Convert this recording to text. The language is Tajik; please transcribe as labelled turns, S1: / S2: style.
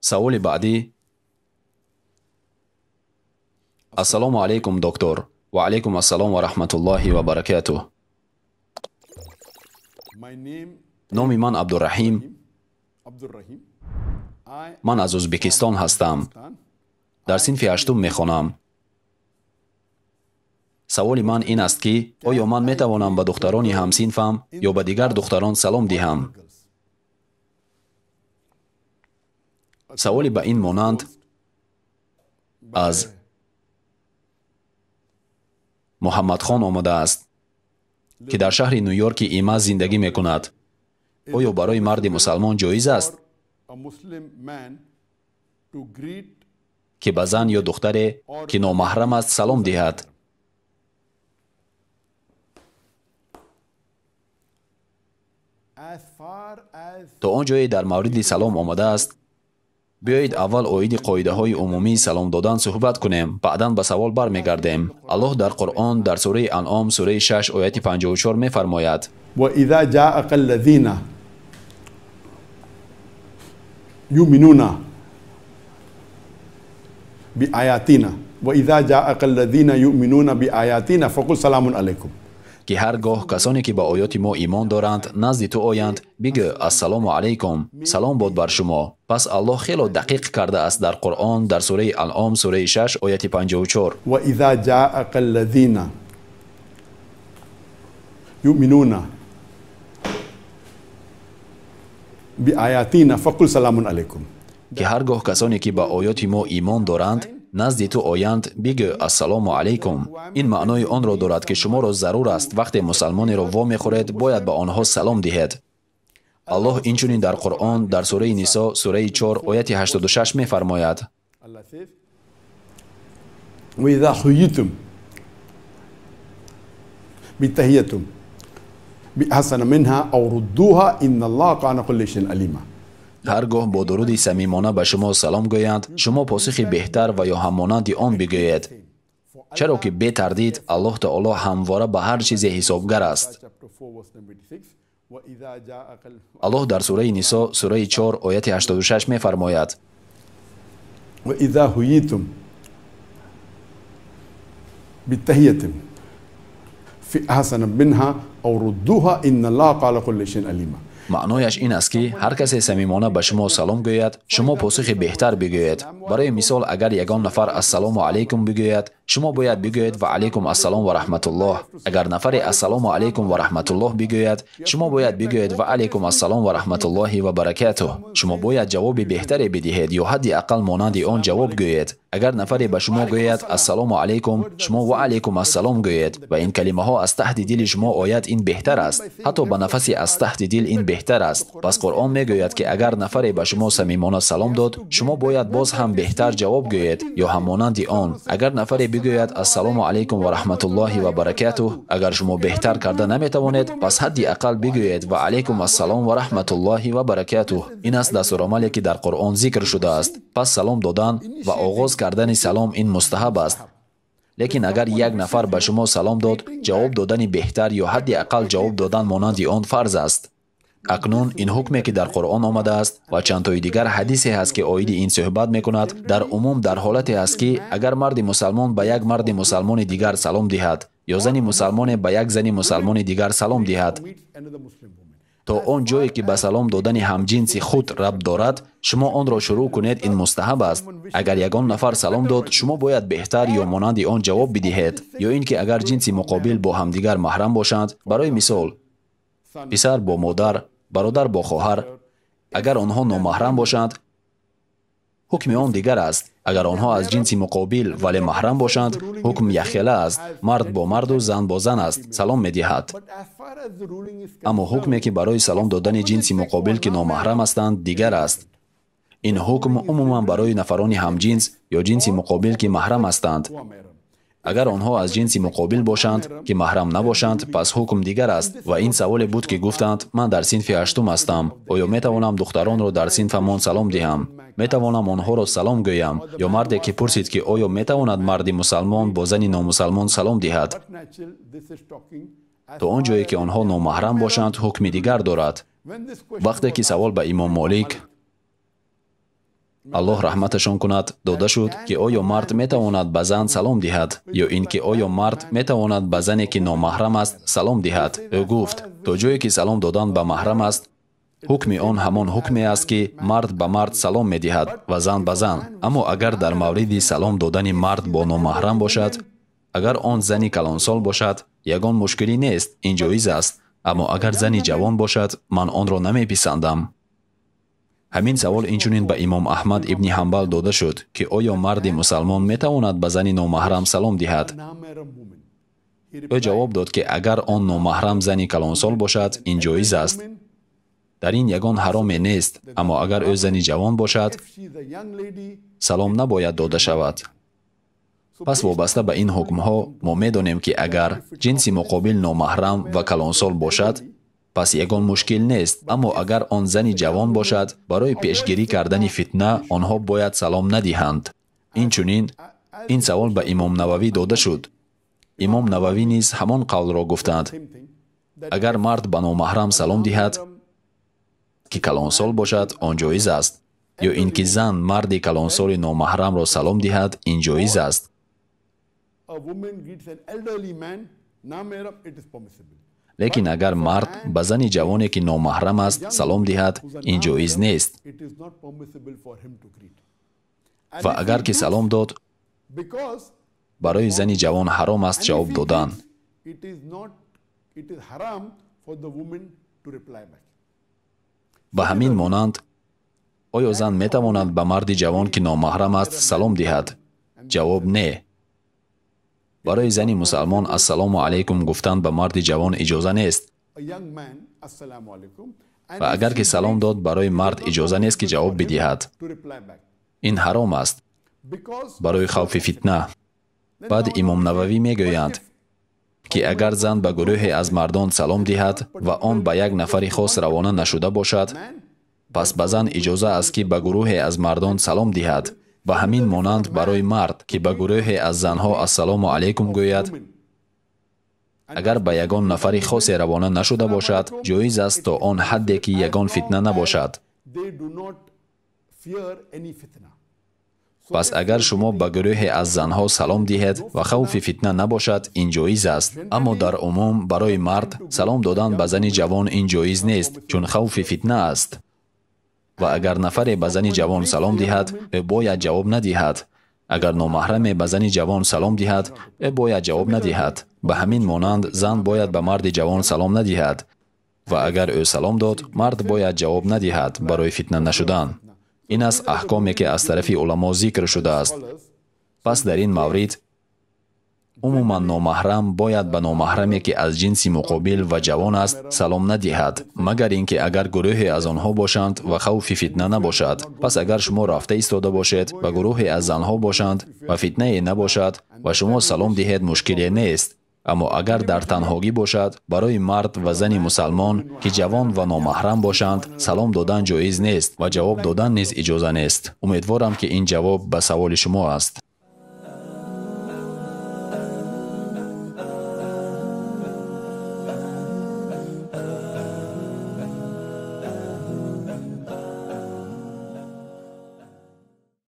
S1: Саволи баъдӣ. Ассалому алайкум, доктор. Ва алайкум ассалом ва раҳматуллоҳи ва баракатуҳ. Номи ман Абдурраҳим. Ман аз Ӯзбекистон ҳастам. Дар синфи 8 мехонам. Саволи ман ин аст ки оё ман метавонам ба духтарони ҳамсинфам ё ба дигар духтарон салом диҳам? Саволи ба ин монанд аз Муҳаммадхон омадааст, ки дар шаҳри Ню-Йорки има зиндагӣ мекунад. Оё барои марди мусалмон ҷоиз аст, ки ба зан ё духтаре, ки номаҳрам аст, салом диҳад? То он ҷое дар мавриди салом омадааст, биёед аввал оиди қоидаҳои умумии салом додан суҳбат кунем, баъдан ба савол бармегардем. Аллоҳ дар Қуръон дар сураи Анъом, сураи 6, ояти 54 мефармояд:
S2: وَإِذَا جَاءَكَ الَّذِينَ يُؤْمِنُونَ بِآيَاتِنَا وَإِذَا جَاءَكَ الَّذِينَ يُؤْمِنُونَ بِآيَاتِنَا فَقُلْ سَلَامٌ عَلَيْكُمْ.
S1: Ки ҳар гоҳ касоне ки ба оёти мо имон доранд назди ту оянд, бигӯ ассалому алайкум, салом бод бар шумо. Пас Аллоҳ хело дақиқ кардааст дар Қуръон дар сураи Анъом, сураи 6, ояти 54.
S2: وَإِذَا جَاءَكَ الَّذِينَ يُؤْمِنُونَ بِآيَاتِنَا فَقُلْ سَلَامٌ عَلَيْكُمْ.
S1: Ки ҳар гоҳ касоне ки ба оёти мо имон доранд назди ту оянд, бигӯ ассалому алайкум. Ин маънои онро дорад, ки шуморо зарур аст вақте мусалмонеро вомехӯред, бояд ба онҳо салом диҳед. Аллоҳ инчунин дар Қуръон дар сураи Нисо, сураи 4, ояти 86 мефармояд:
S2: وَإِذَا حُيِّتُمْ بِتَحِيَّةٍ بِأَحْسَنَ مِنْهَا أَوْ رُدُّوهَا إِنَّ اللَّهَ كَانَ كُلَّ شَيْءٍ عَلِيمًا.
S1: Ҳар гоҳ бо дуруди самимона ба шумо салом гӯянд, шумо посухи беҳтар ва ё ҳаммонанди он бигӯед, чаро ки бетардид Аллоҳ таоло ҳамвора ба ҳар чизе ҳисобгар аст. Аллоҳ дар сураи Нисо, сураи 4, ояти 86 мефармояд:
S2: وَإِذَا حُيِّتُمْ بِتَحِيَّةٍ فَأَحْسَنَ مِنْهَا أَوْ رُدُّوهَا إِنَّ اللَّهَ كَانَ كُلَّ شَيْءٍ عَلِيمًا.
S1: Маънояш ин аст, ки ҳар касе самимона ба шумо салом гӯяд, шумо посухи беҳтар бигӯед. Барои мисол, агар ягон нафар ассалому алайкум бигӯяд, шумо бояд бигӯед ва алайкум ассалом ва раҳматуллоҳ. Агар нафаре ассалому алайкум ва раҳматуллоҳ бигӯяд, шумо бояд бигӯед ва алайкум ассалом ва раҳматуллоҳи ва баракатуҳ. Шумо бояд ҷавоби беҳтаре бидиҳед ё ҳадди ақал монанди он ҷавоб гӯед. Агар нафаре ба шумо гӯяд ассалому алайкум, шумо ва алайкум ассалом гӯед ва ин калимаҳо аз таҳти дили шумо ояд, ин беҳтар аст. Ҳатто ба нафаси аз таҳти дил ин беҳтар аст. Пас Қуръон мегӯяд, ки агар нафаре ба шумо самимона салом дод, шумо бояд боз ҳам беҳтар ҷавоб гӯед ё ҳамонанди он. Агар нафаре бигӯяд ассалому алайкум ва раҳматуллоҳи ва баракатуҳ, агар шумо беҳтар карда наметавонед, пас ҳадди ақал бигӯед ва алайкум ассалом ва раҳматуллоҳи ва баракатуҳ. Ин аст дастурамале, ки дар Қуръон зикр шудааст. Пас салом додан ва оғоз кардани салом ин мустаҳаб аст. Лекин агар як нафар ба шумо салом дод, ҷавоб додани беҳтар ё ҳадди ақал ҷавоб додан монанди он фарз аст. Акнун ин ҳукме, ки дар Қуръон омадааст ва чандтои дигар ҳадисе ҳаст, ки оиди ин суҳбат мекунад, дар умум дар ҳолате аст, ки агар марди мусалмон ба як марди мусалмони дигар салом диҳад ё зани мусалмоне ба як зани мусалмони дигар салом диҳад, то он ҷое ки ба салом додани ҳамҷинси худ рабт дорад, шумо онро шурӯъ кунед, ин мустаҳаб аст. Агар ягон нафар салом дод, шумо бояд беҳтар ё монанди он ҷавоб бидиҳед. Ё ин ки агар ҷинси муқобил бо ҳамдигар маҳрам бошанд, барои мисол писар бо модар, бародар бо хоҳар, агар онҳо номаҳрам бошанд, ҳукми он дигар аст. Агар онҳо аз ҷинси муқобил вале маҳрам бошанд, ҳукм якхела аст. Мард бо марду зан бо зан аст, салом медиҳад. Аммо ҳукме, ки барои салом додани ҷинси муқобил, ки номаҳрам ҳастанд, дигар аст. Ин ҳукм умуман барои нафарони ҳамҷинс ё ҷинси муқобил, ки маҳрам ҳастанд. Агар онҳо аз ҷинси муқобил бошанд, ки маҳрам набошанд, пас ҳукм дигар аст. Ва ин саволе буд, ки гуфтанд: ман дар синфи 8 ҳастам, оё метавонам духтаронро дар синфамон салом диҳам? Метавонам онҳоро салом гӯям? Ё марде, ки пурсид, ки оё метавонад марди мусалмон бо зани номусалмон салом диҳад? То он ҷое, ки онҳо номаҳрам бошанд, ҳукми дигар дорад. Вақте ки савол ба имом Молик Аллоҳ раҳматашон кунад, дода шуд, ки оё мард метавонад ба зан салом диҳад ё ин ки оё мард метавонад ба зане ки номаҳрам аст салом диҳад. Ӯ гуфт: то ҷое ки салом додан ба маҳрам аст, ҳукми он ҳамон ҳукме аст, ки мард ба мард салом медиҳад ва зан ба зан. Аммо агар дар мавриди салом додани мард бо номаҳрам бошад, агар он зани калонсол бошад, ягон мушкилӣ нест, ин ҷоиз аст. Аммо агар зани ҷавон бошад, ман онро намеписандам. Ҳамин савол инчунин ба имом Аҳмад ибни Ҳанбал дода шуд, ки оё марди мусалмон метавонад ба зани номаҳрам салом диҳад? Ӯ ҷавоб дод, ки агар он номаҳрам зани калонсол бошад, ин ҷоиз аст. Дар ин ягон ҳароме нест, аммо агар ӯ зани ҷавон бошад, салом набояд дода шавад. Пас вобаста ба ин ҳукмҳо мо медонем, ки агар ҷинси муқобил номаҳрам ва калонсол бошад, пас ягон мушкил нест. Аммо агар он зани ҷавон бошад, барои пешгирӣ кардани фитна онҳо бояд салом надиҳанд. Инчунин ин савол ба имом Нававӣ дода шуд. Имом Нававӣ низ ҳамон қавлро гуфтанд: агар мард ба номаҳрам салом диҳад, ки калонсол бошад, он ҷоиз аст, ё ин ки зан марди калонсоли номаҳрамро салом диҳад, ин ҷоиз аст. Лекин агар мард ба зани ҷавоне, ки номаҳрам аст, салом диҳад, ин ҷоиз нест. Ва агар ки салом дод, барои зани ҷавон ҳаром аст ҷавоб додан. Ба ҳамин монанд, оё зан метавонад ба марди ҷавон, ки номаҳрам аст, салом диҳад? Ҷавоб не. Барои зани мусалмон ассалому алайкум гуфтан ба марди ҷавон иҷоза нест. Ва агар ки салом дод, барои мард иҷоза нест, ки ҷавоб бидиҳад. Ин ҳаром аст барои хавфи фитна. Баъд имом Нававӣ мегӯянд, ки агар зан ба гурӯҳе аз мардон салом диҳад ва он ба як нафари хос равона нашуда бошад, пас ба зан иҷоза аст, ки ба гурӯҳе аз мардон салом диҳад. Ба ҳамин монанд барои мард, ки ба гурӯҳе аз занҳо ассалому алайкум гӯяд, агар ба ягон нафари хосе равона нашуда бошад, ҷоиз аст то он ҳадде, ки ягон фитна набошад. Пас агар шумо ба гурӯҳе аз занҳо салом диҳед ва хавфи фитна набошад, ин ҷоиз аст. Аммо дар умум барои мард салом додан ба зани ҷавон ин ҷоиз нест, чун хавфи фитна аст. Ва агар нафаре ба зани ҷавон салом диҳад, ӯ бояд ҷавоб надиҳад. Агар номаҳраме ба зани ҷавон салом диҳад, ӯ бояд ҷавоб надиҳад. Ба ҳамин монанд зан бояд ба марди ҷавон салом надиҳад. Ва агар ӯ салом дод, мард бояд ҷавоб надиҳад барои фитна нашудан. Ин аст аҳкоме, ки аз тарафи уламо зикр шудааст. Пас дар ин маврид умуман номаҳрам бояд ба номаҳраме, ки аз ҷинси муқобил ва ҷавон аст, салом надиҳад, магар ин ки агар гурӯҳе аз онҳо бошанд ва хавфи фитна набошад. Пас агар шумо рафта истода бошед ва гурӯҳе аз занҳо бошанд ва фитнае набошад ва шумо салом диҳед, мушкиле нест. Аммо агар дар танҳогӣ бошад, барои мард ва зани мусалмон, ки ҷавон ва номаҳрам бошанд, салом додан ҷоиз нест ва ҷавоб додан низ иҷоза нест. Умедворам, ки ин ҷавоб ба саволи шумо аст.